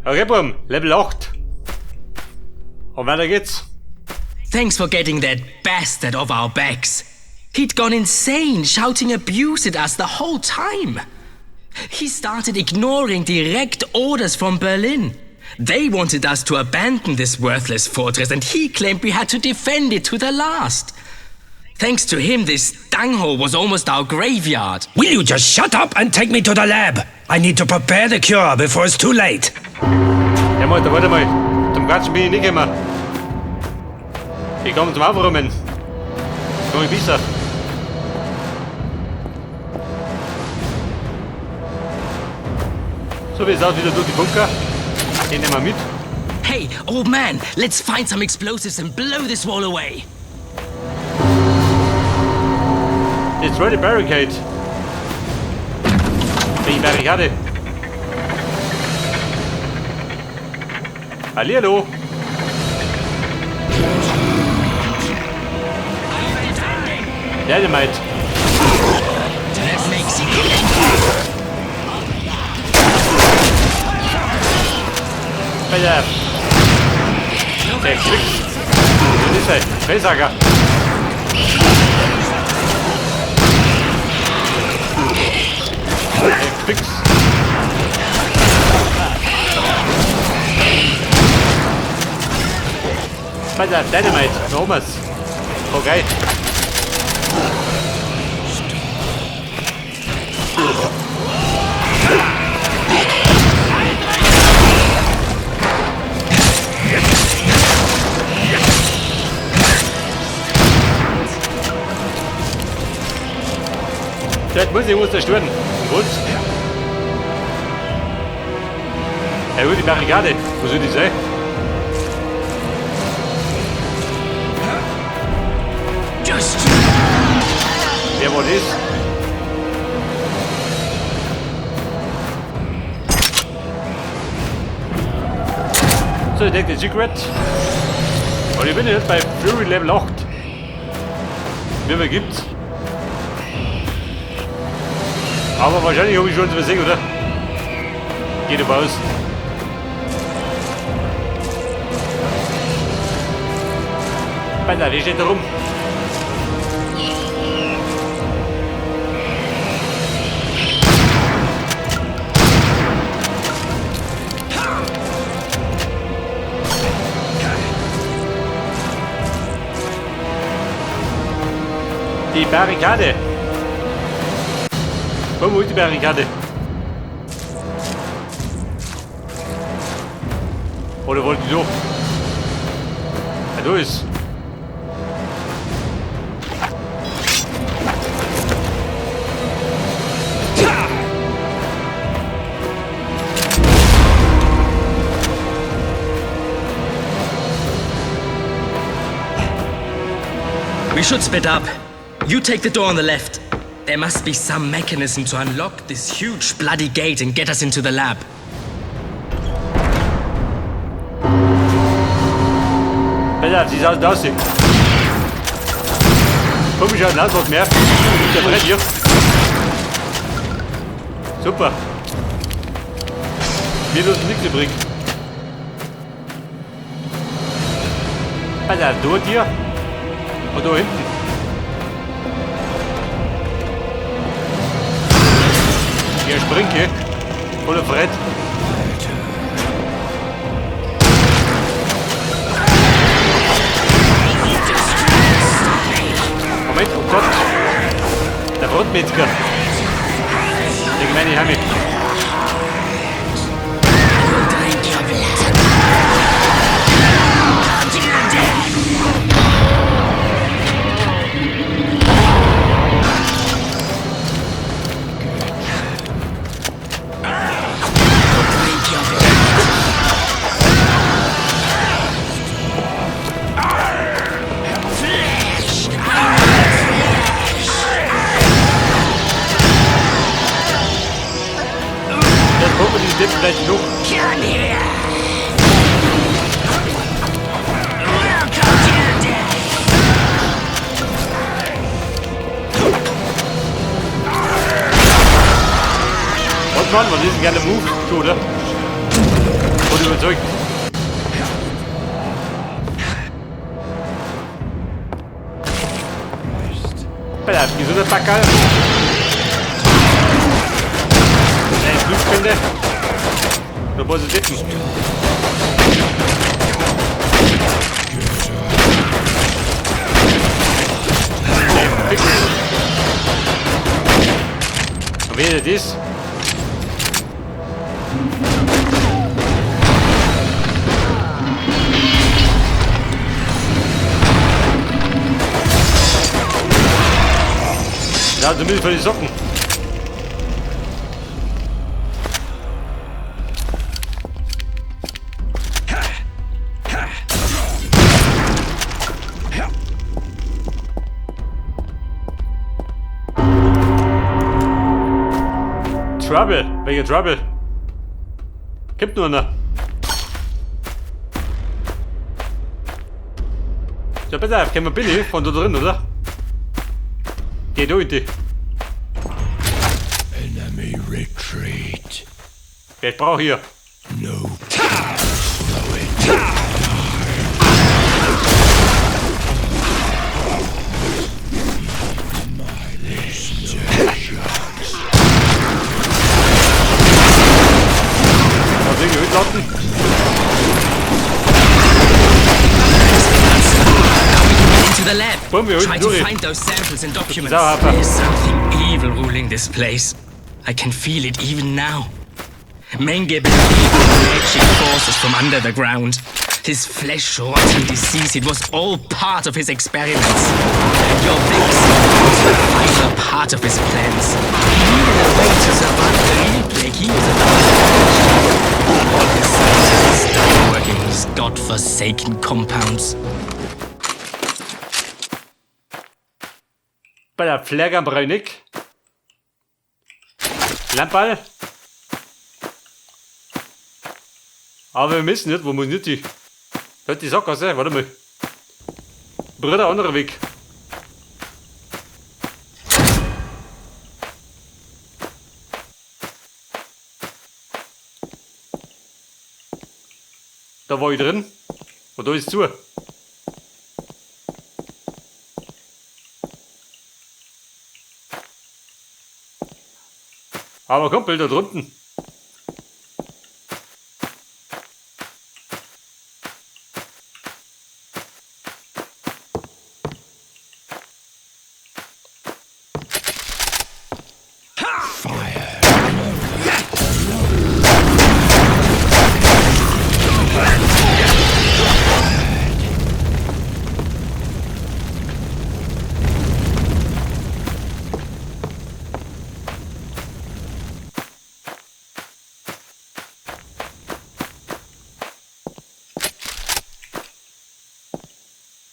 Okay, Buam, Level 8. Und weiter geht's. Thanks for getting that bastard off our backs. He'd gone insane, shouting abuse at us the whole time. He started ignoring direct orders from Berlin. They wanted us to abandon this worthless fortress, and he claimed we had to defend it to the last. Thanks to him, this dunghole was almost our graveyard. Will you just shut up and take me to the lab? I need to prepare the cure before it's too late. Ja, Alter, warte mal. Zum Quatschen bin ich nicht gekommen. Ich komme zum Aufräumen. Komm ich besser. So wie es aussieht, wieder durch die Bunker. Den nehmen wir mit. Hey, old man, let's find some explosives and blow this wall away. Destroy the barricade. Die Barrikade. Hallihallo. Dynamite. That makes it. Bei der. Der Glück. Das ist ein Fellsacker. Der Fix. Bei der Dynamite. Thomas. Okay. Vielleicht muss ich was zerstören. Und? Ja gut, die Barrikade. Wo soll die sein? Just Wer war das? So, ich denke, Secret. Und ich bin jetzt bei Fury Level 8. Wie viel gibt's? Aber wahrscheinlich habe ich schon übersehen, oder? Geht aber aus. Alter, wer steht da rum? Die Barrikade. Wo ist die Barrikade? Oder wollt ihr so? Ja, da ist. We should split up. You take the door on the left. There must be some mechanism to unlock this huge bloody gate and get us into the lab. Pass auf, sie sah aus. Komm schon, lass was mehr. Der Brett hier. Super. Mir tut nichts übrig. Pass auf, dort hier. Und da hinten. Hier springt hier. Voller Fred. Moment, oh Gott. Der Frontmetzger. Der gemeine Heime. Jetzt kommen wir die Deppen vielleicht noch. Und Mann, was ist ein geiler Move, du, oder? Davon überzeugt. Pass auf, gesunder Backerl. Eine Blutspende. Da muss ich deppen. Und wer ist das? Ja, zumindest für die Socken. Trouble. Welcher Trouble? Gibt nur einer. Ja, besser, kennen wir Billy von da drin, oder? Geh du in die. Enemy retreat. Ich brauche hier. No. Was irgendwie mitlaufen? Into the lab. Boom, wir Try to holen find those samples and documents. Sauhafer. There's something evil ruling this place. I can feel it even now. Menge believed in magic forces from under the ground. His flesh-rotting disease, it was all part of his experiments. And your vaccine was the final part of his plans. He needed a way to survive the real plague he was about to unleash. All his scientists died working on his godforsaken compounds. Bei der Pflegerbräunig. Lamperl. Aber wir wissen nicht, wo muss nicht die. Da die Sackgasse, warte mal. Bruder, anderer Weg. Da war ich drin. Und da ist zu. Aber Kumpel, da drunten.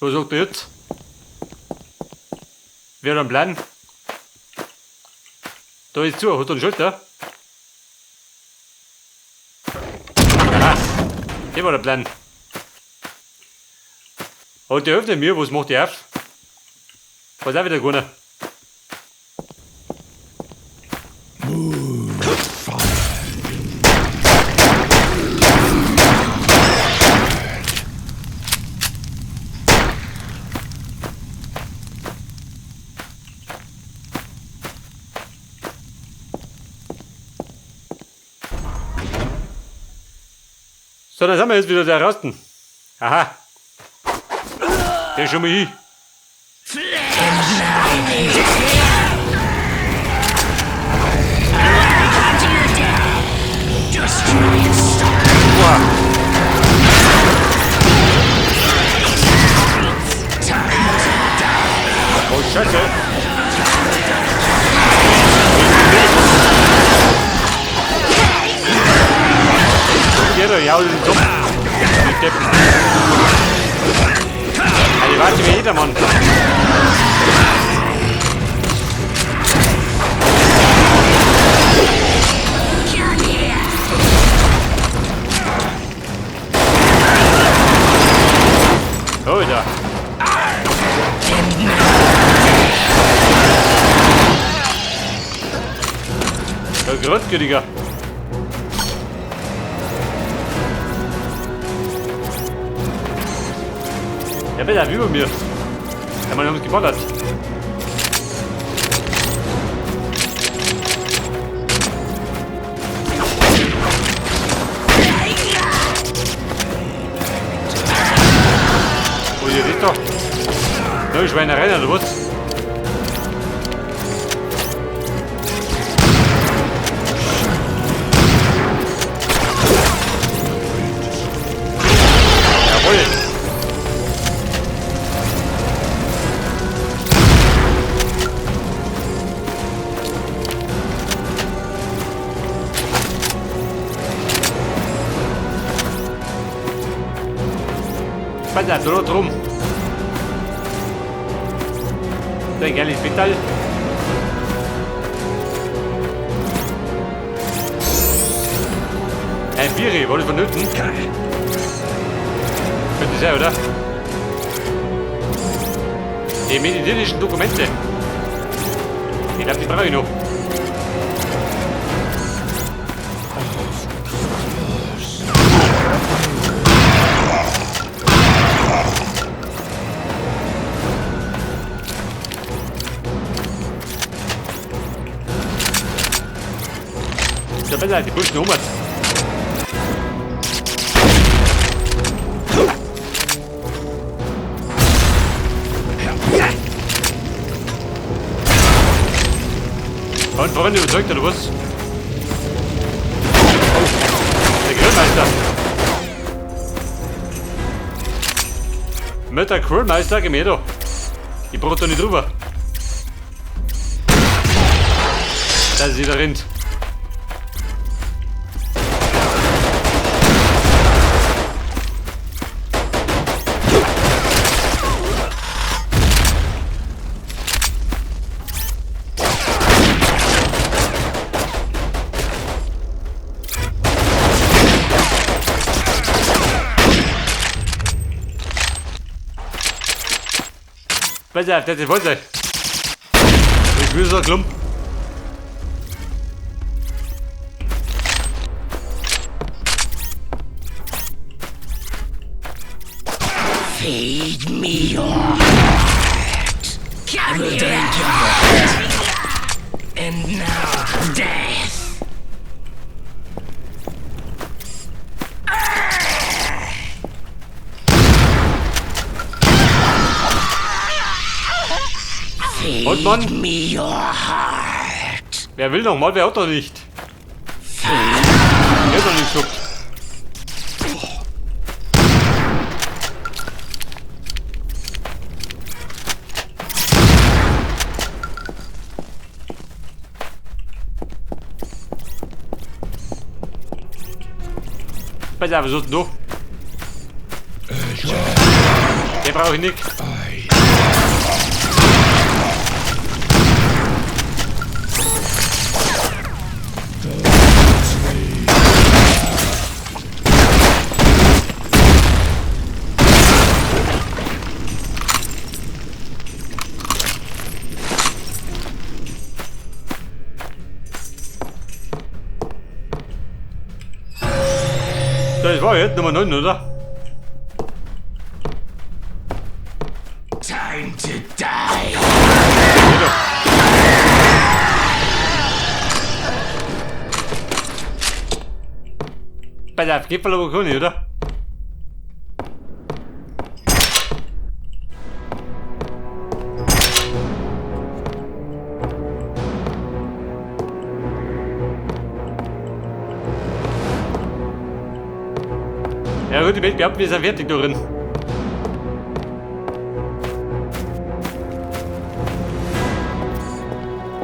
Was sagt er jetzt? Wer am Plan? Da ist zu, hat er einen Schalter? Aha, das war der Plan. Und der hilft mir, was macht der auf? Was auch wieder keiner. So, dann sind wir jetzt wieder da draußen. Aha. Der ist schon mal hin. Boah. Oh, Scheiße. Jeder, ja, den Topf. Die Deppen. Ja, die warte wie jeder Mann. Oh, da. Der Grütke, Digga. Der wird über mir. Der Mann hat uns geballert. Wo ist das da? Neue Schweinerei, oder was? Jawohl! Pass auf, da drum. Ein geiles Metall. Ein Bieri, war das vonnöten? Könnte sein, oder? Die medizinischen Dokumente. Ich glaube, die brauche ich noch. Da besser die Burschen um. Und voran überzeugt, oder was? Oh, der Grillmeister. Mit der Grillmeister, geh mir da. Ich brauch da nicht drüber. Da ist wieder Rind. Pass auf, das ist voll sein. Ich will so ein Klump. Feed me your heart. I will drink your blood. And now, death. Und Mann? Me your heart. Wer will noch mal, wer hat doch nicht? Der hat doch nicht geguckt. Pass auf, was ist denn da? Den brauche ich nicht. Das war jetzt Nummer 9, oder? Time to die. Pass auf, geht aber gar nicht, oder? Ja gut, ich möchte behaupten, wir sind fertig da drin.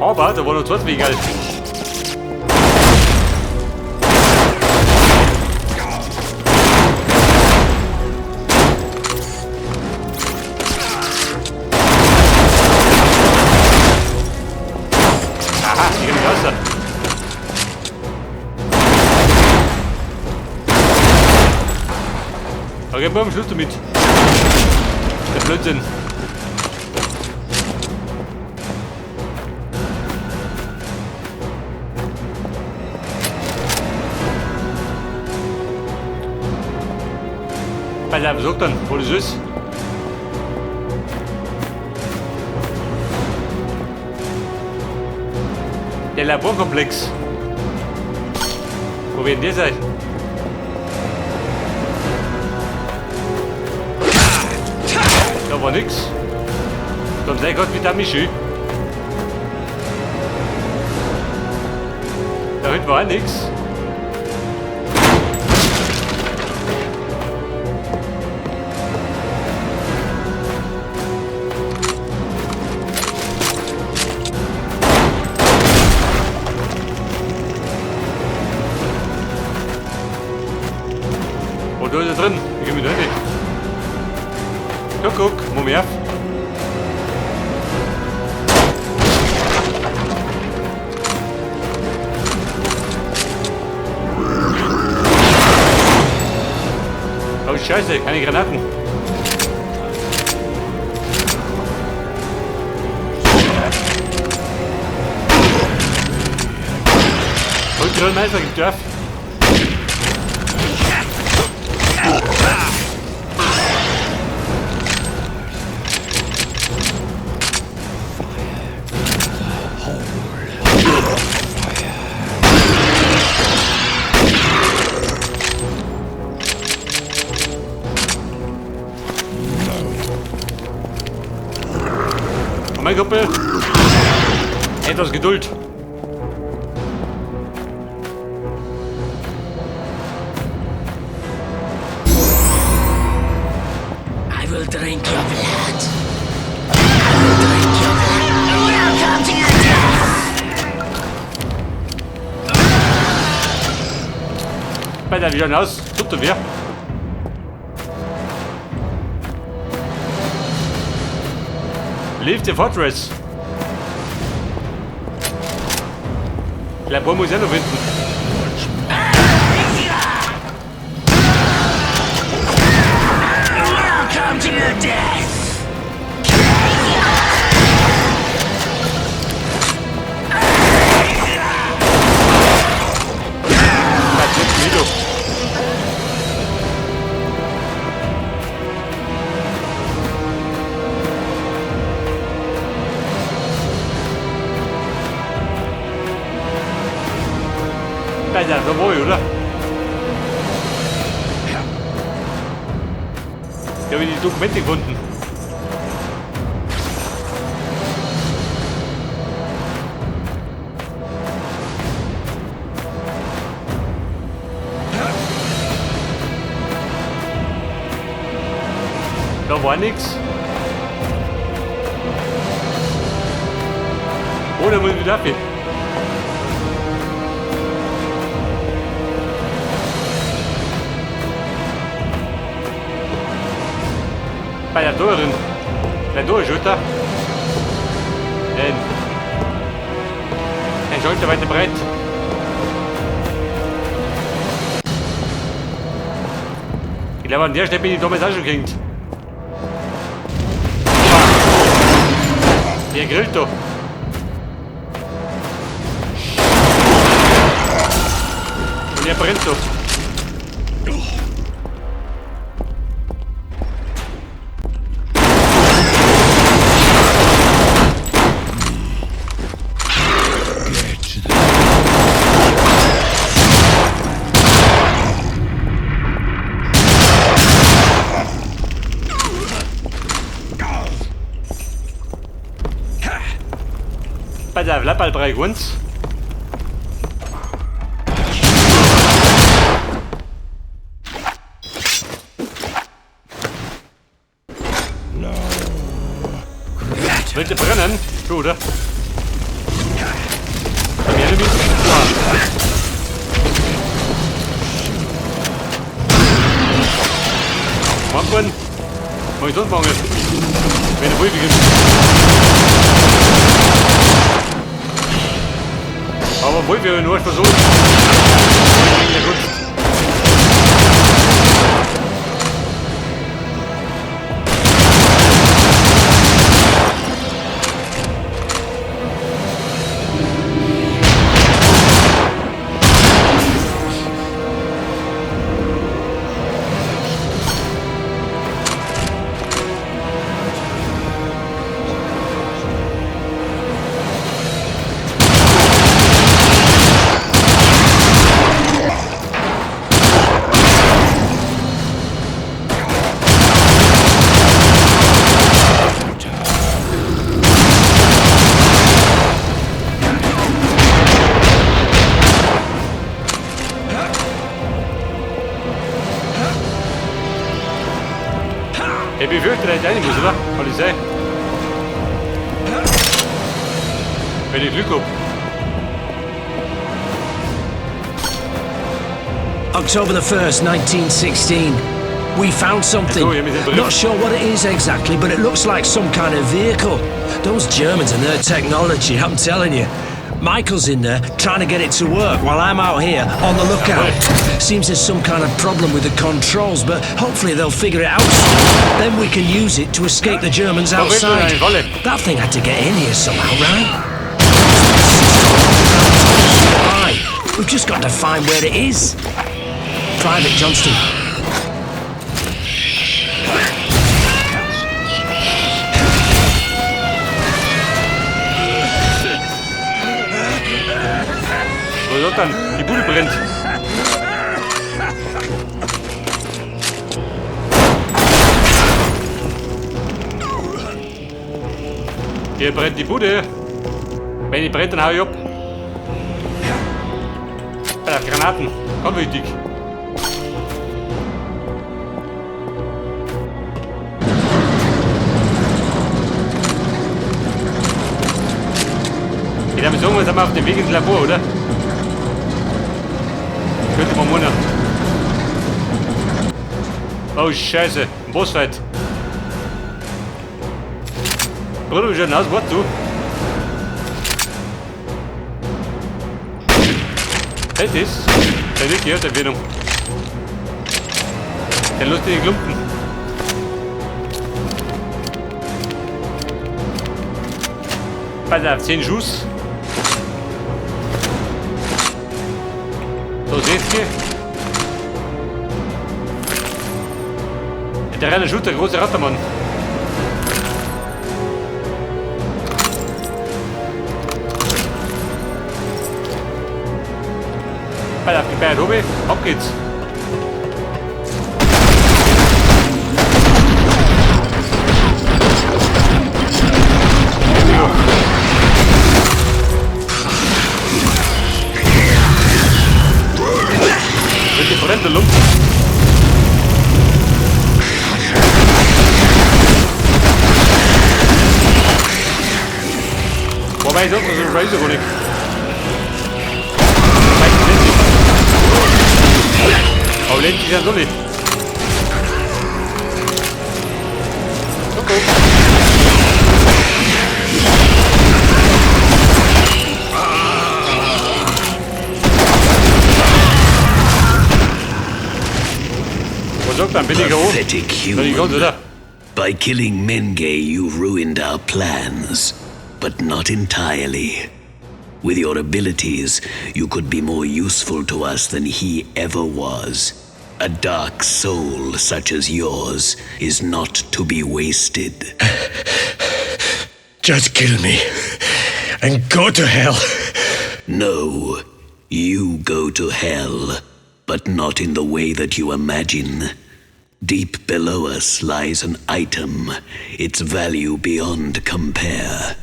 Aber da war noch zwei Wege. Aha, ich kann nicht raus. Okay, machen wir Schluss damit. Der Blödsinn. Pass auf, sag dann, wo das ist. Der Laborkomplex. Wo wird denn der sein? Da war nix. Dann sei Gott wieder Michi. Da hinten war auch nix. Oh, da ist er drin. Ich geh mit rein. Guck, guck, Mumia. Oh Scheiße, keine Granaten. Und Grillmeister gibt auf. Mein Kumpel, etwas Geduld. I will drink your blood. I will drink your blood. Welcome to your death. Bei der wie aus? Tut er weh. Leave the Fortress. Labor muss ich auch noch finden. Welcome to your death. Das ist Milo. Da ist ja so wohl, oder? Ich habe die Dokumente gefunden. Da war nix. Oh, da muss ich wieder ab. Bei der Torin. Der Torschütter. Nein. Ein Schalter weiter breit. Ich glaube, an der Stelle bin ich damals auch schon gehängt. Wer grillt da? Und er brennt da. Bei der Lappalbereich uns. Willst du brennen? Schon, oder? Bei mir nicht. Mann, mach ich sonst machen? Wenn der Wolf gibt. Aber Wolf ja nur versucht. Ja gut. Ich befürchte, dass ich rein muss, oder? Kann ich sein? Wenn ich Glück hab. October the 1st, 1916. We found something. Oh, yeah, me the Not sure what it is exactly, but it looks like some kind of vehicle. Those Germans and their technology, I'm telling you. Michael's in there trying to get it to work while I'm out here on the lookout. Seems there's some kind of problem with the controls, but hopefully they'll figure it out soon. Then we can use it to escape the Germans Oh, wait, outside. wait, wait. That thing had to get in here somehow, right? Aye. We've just got to find where it is. Private Johnston. Was ist dann? Die Bude brennt. Hier brennt die Bude. Wenn die brennt, dann hau ich ab. Alter, Granaten. Ganz wichtig. Ich würde sagen, wir sind auf dem Weg ins Labor, oder? Könnte man meinen. Oh Scheiße, ein Bossfight. Bruder, wie schaut denn aus? Warte du. Hey, das? Der nicht gehört, der Venom. Der lustige Klumpen. Pass auf, 10 Schuss. So, seht ihr? Der reine Schuss, der große Rattermann. Pass auf, die beiden Hobby. Ab geht's. Brennt der Lumpen. Wobei ich sonst so scheiße gar nicht. Aber ländlich sind doch nicht. Okay. Was sagt dann? Bin ich hoch? Pathetic Bin ich ganz, human. oder? By killing Menge, you ruined our plans. But not entirely. With your abilities, you could be more useful to us than he ever was. A dark soul such as yours is not to be wasted. Just kill me and go to hell. No, you go to hell, but not in the way that you imagine. Deep below us lies an item, its value beyond compare.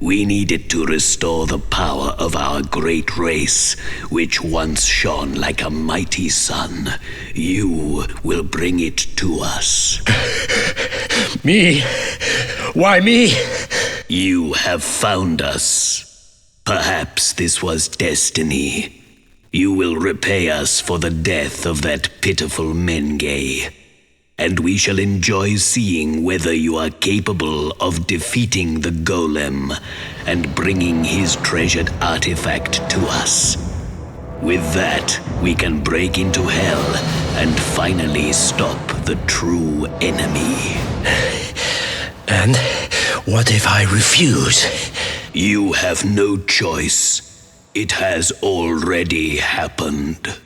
We need it to restore the power of our great race, which once shone like a mighty sun. You will bring it to us. Me? Why me? You have found us. Perhaps this was destiny. You will repay us for the death of that pitiful Menge. And we shall enjoy seeing whether you are capable of defeating the Golem and bringing his treasured artifact to us. With that, we can break into hell and finally stop the true enemy. And what if I refuse? You have no choice. It has already happened.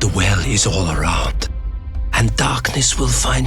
The well is all around, and darkness will find